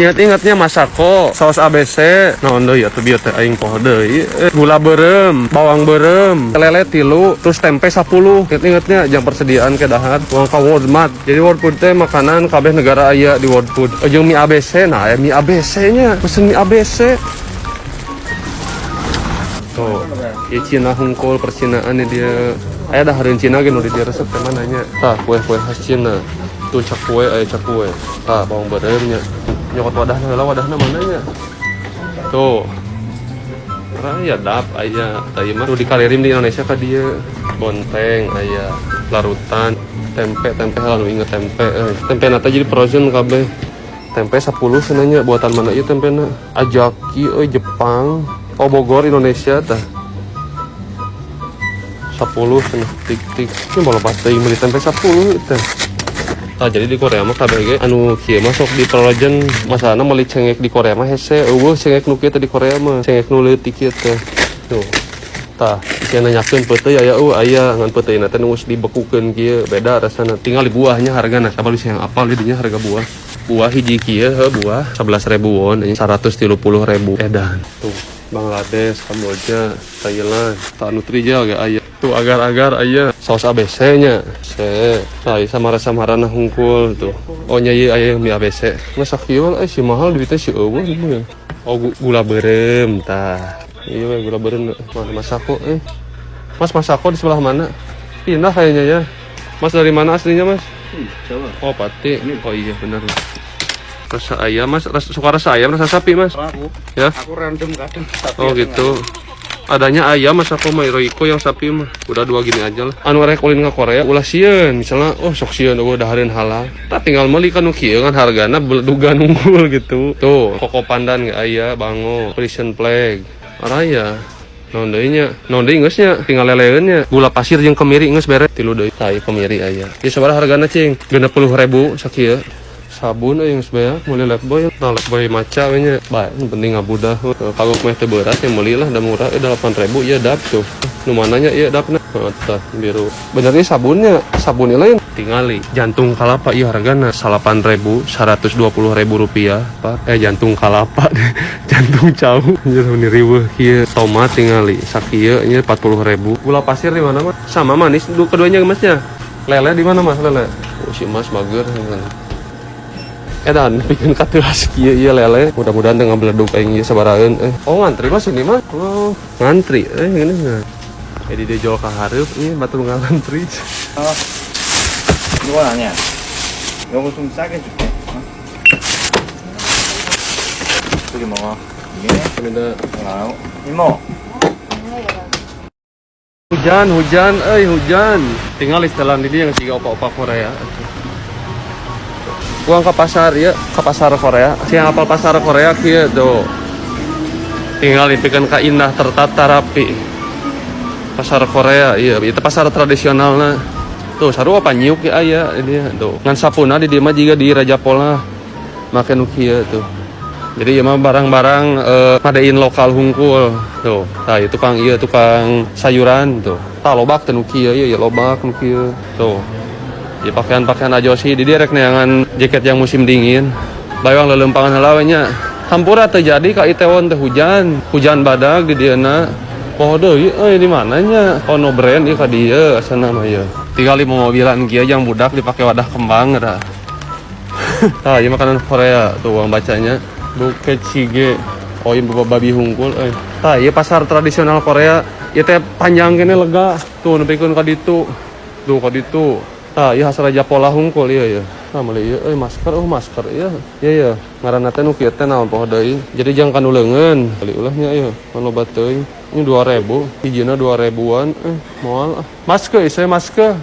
Ingat-ingatnya Masako, saus ABC, naon deui atuh bieu teh aing poho deui. Gula beureum, bawang beureum, lele tilu, terus tempe 10. Ingat-ingatnya jang persediaan ke dahar. Uang ka World Mart. Jadi World Food teh makanan kabeh negara aya di World Food. Jeung mie ABC, nah aya mie ABC nya, pesen mie ABC. Tuh, ya Cina hungkul percinaan nih dia. Aya dahareun Cina ge nu di dieu resep teh mananya. Tah, kue-kue khas Cina. Tuh cakwe, aya cakwe. Tah, bawang beureum nya. Nyokot wadahna heula, wadahna mana nya? Tuh. Aya dap aya. Tah, ieu mah nu dikalirim di Indonesia ka dieu. Bonteng aya, larutan, tempe, tempe heula nu inget tempe euy. Tempe teh jadi frozen kabeh. Tempe 10 cenah nya, buatan mana ieu tempena? Ajaki euy, Jepang. Oh, Bogor, Indonesia tah. 10 cenah tik tik. Ini mau lepas teuing meuli tempe 10 itu. Tah, jadi di Korea mah KBG anu kieu mah sok di frozen, masalahna meuli cengek di Korea mah hese, euweuh cengek nu kieu teh di Korea mah, cengek nu leutik kieu teh. Tuh. Tah, sia nanyakeun peuteuy aya, euweuh aya, ngan peuteuyna teh nu geus dibekukeun kieu, beda rasana. Tinggal di buahnya hargana, sabar bisa yang apal di dinya harga buah. Buah hiji kieu heuh buah 11.000 won, ini 130.000 edan. Tuh, Bangladesh, Kamboja, Thailand, tah Nutrijel ge aya. Tuh agar-agar aya, saus ABC nya. Se, tah ieu samara-samarana hungkul tuh. Oh nya ieu aya mie ABC. Masa kieu si mahal duitnya si euweuh ya. Oh, gula beureum tah. Iya we gula beureum mana Masako eh. Mas, Masako di sebelah mana? Pindah kayaknya ya. Mas dari mana aslinya, Mas? Jawa. Oh, Pati. Oh iya benar. Rasa ayam, Mas, suka rasa ayam, rasa sapi, Mas? Aku, Ya. aku random kadang. Tapi Oh ada gitu. Adanya ayam mas aku mah Royco yang sapi mah. Udah dua gini aja lah. Anu rek ulin ka Korea ulah sieun. Misalnya oh sok sieun euweuh dahareun halal. Tah tinggal meuli kan nu kieu kan hargana beledugan unggul gitu. Tuh, koko pandan ge aya, bango, Prison Flag. Araya. Naon deui nya? Naon deui geus nya? Tinggal leleun nya. Gula pasir jeung kemiri geus bere. Tilu deui. Tah, ieu kemiri aya. Ieu sabaraha hargana, cing? 60.000 sakieu. Sabun euy geus beak meuli Lifebuoy. Nah, Lifebuoy maca we nya. Bae, nu penting ngabudah. Kagok meh teu berat yang meuli lah da murah 8.000 ieu dap tuh. Nu mananya ieu dapna? Oh, tah biru. Bener ieu sabunnya, sabun lain. Tingali jantung kalapa ieu hargana 8.000, 120.000 rupiah, Pak. Jantung kalapa jantung cau. Anjir ini riweuh kieu. Tomat tingali sakieu nya 40.000. Gula pasir di mana, Mas? Sama manis keduanya Masnya. Lele di mana, Mas? Lele. Oh, si Mas mager. Edan bikin kateuas kieu ieu lele. Mudah-mudahan teu ngabeledug aing ieu sabaraheun eh. Oh, ngantri Mas ini mah. Oh, ngantri ini nah. Jadi dia jual ka hareup ieu batur ngantri. 어, 이건 아니야. 요거 좀 싸게 줄게. 어? 두개 먹어. 이게 Minta 나오. 이모. Hujan, hujan, euy hujan. Tinggal istilah di dia yang siga opa-opa Korea. Uang ke pasar ya, ke pasar Korea. Siang apal pasar Korea kieu tuh. Tinggal dipikeun ka indah tertata rapi. Pasar Korea, iya, itu pasar tradisionalna. Tuh, sarua apa nyiuk ya aya ini tuh. Ngan sapuna di dieu mah jiga di Raja Pola. Make nu kieu tuh. Jadi ieu mah barang-barang made in lokal hungkul. Tuh, tah ieu tukang ieu tukang sayuran tuh. Tah lobak teh nu kieu ieu ya lobak nu kieu. Tuh. Ya pakaian-pakaian ajosi di dieu rek neangan jaket yang musim dingin. Bayang leuleumpangan heula we nya. Hampura teu jadi ka Itaewon teh hujan. Hujan badag di dieuna. Poho deui euy di mananya? Oh no brand ieu ka dieu asana mah ieu. Tinggal di mobilan kieu jang budak dipake wadah kembang eta. Tah, ieu makanan Korea tuh uang bacanya. Bukae jjigae. Oh, ieu babi hungkul euy. Tah, ieu pasar tradisional Korea. Ieu teh panjang kene lega. Tuh nepikeun ka ditu. Tuh ka ditu. Tah, ieu khas Raja Pola hungkul ieu ya. Nah, meuli ieu euy masker, oh masker ieu. Ieu ya, ngaranna teh nu kieu teh naon poho deui. Jadi jang kanu leungeun. Beli ulah nya ieu, mun loba teuing. Ini 2000, hijina 2000-an moal ah. Masker, saya masker.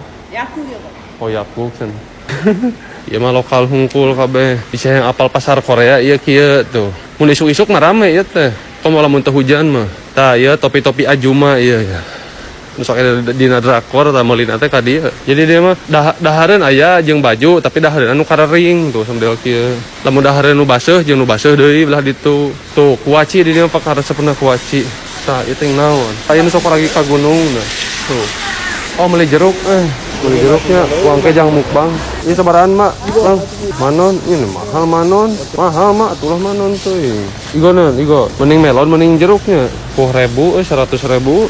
Oh, Yakult kan. Ieu mah lokal hungkul kabeh. Bisa yang apal pasar Korea ieu kieu tuh. Mun isuk-isuk mah rame ieu teh. Komo lamun teu hujan mah. Tah, ieu topi-topi ajuma ieu ya. Nu sok aya dina drakor tah meulina teh ka dieu. Jadi dia mah dahareun aya jeung baju tapi dahareun anu karering tuh sambil kieu. Lamun dahareun nu baseuh jeung nu baseuh deui belah ditu. Tuh kuaci di dieu mah pakar resepna kuaci. Tah ieu teh naon? Aya nu sok lagi ka gunung nah. Tuh. Oh, meuli jeruk eh. Beli jeruknya, uang kejang mukbang. Ini sabarahan, Mak? Bang, manon, ini mahal manon. Mahal, Mak, atulah manon tuh. Igo nen, igo. Mending melon, mending jeruknya. 10 ribu, 100 ribu.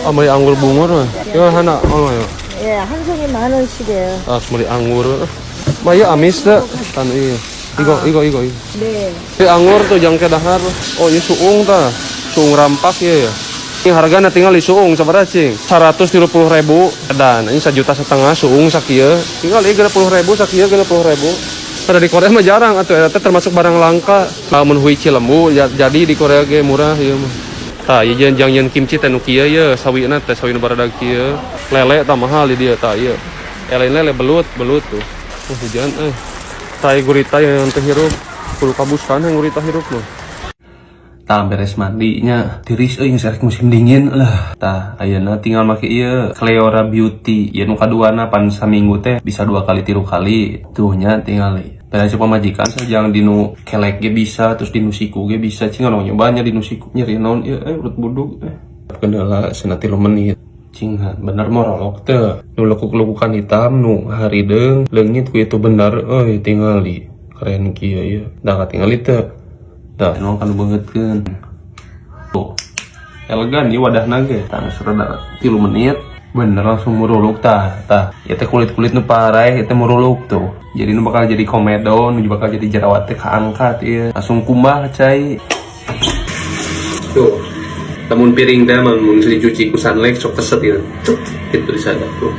Ah, beli anggur bungur mah. Ya, hana, oh ya. 예, 한 송이 10,000원씩이에요. Ah, beli anggur. Mah, ya amis dah. Tan iya. Igo, igo, igo, igo. 네. Ini anggur tuh jang dahar. Oh, iya suung tah. Suung rampak ya ya. Ini harganya tinggal di suung sabaraha cing? 130 ribu dan ini 1,5 juta suung sakieu. Tinggal ini 60 ribu sakieu 60 ribu. Pada di Korea mah jarang atuh eta teh termasuk barang langka. Lamun huici lembu jadi di Korea ge murah ieu mah. Tah, ieu jeung jang yeun kimchi teh nu kieu ye, sawina teh sawi nu baradag kieu. Lele tah mahal di dieu tah ieu. Lain lele belut, belut tuh. Oh, hujan eh. Tah ieu gurita yang teh hirup. Kudu kabuskan yang gurita hirup mah. Tah, beres mandinya tiris euy, geus erek musim dingin lah. Tah, ayeuna tinggal make ieu Cleora Beauty ieu nu kaduana, pan saminggu teh bisa dua kali tilu kali tuh nya. Tinggal dan coba majikan sajang dinu kelek ge bisa, terus dinu siku ge bisa. Cing anu nyobanya dinu siku nyeri naon ieu eh, urut budug eh. Kendala cenah 3 menit. Cing, bener morolok teh nu lekuk-lekukan hitam nu harideung leungit ku itu bener euy. Tingali keren kieu ieu dah, katingali teu? Dah, emang kan bangetkeun. Tuh. Elegan ieu wadahna ge. Tah, geus rada 3 menit. Bener langsung muruluk tah, tah. Ieu teh kulit-kulit nu paraeh ieu teh muruluk tuh. Jadi nu bakal jadi komedo, nu bakal jadi jerawat teh kaangkat ieu. Langsung kumbah cai. Tuh. Lamun piring teh mun dicuci ku Sunlight sok keset ieu. Cuk, gitu disada tuh.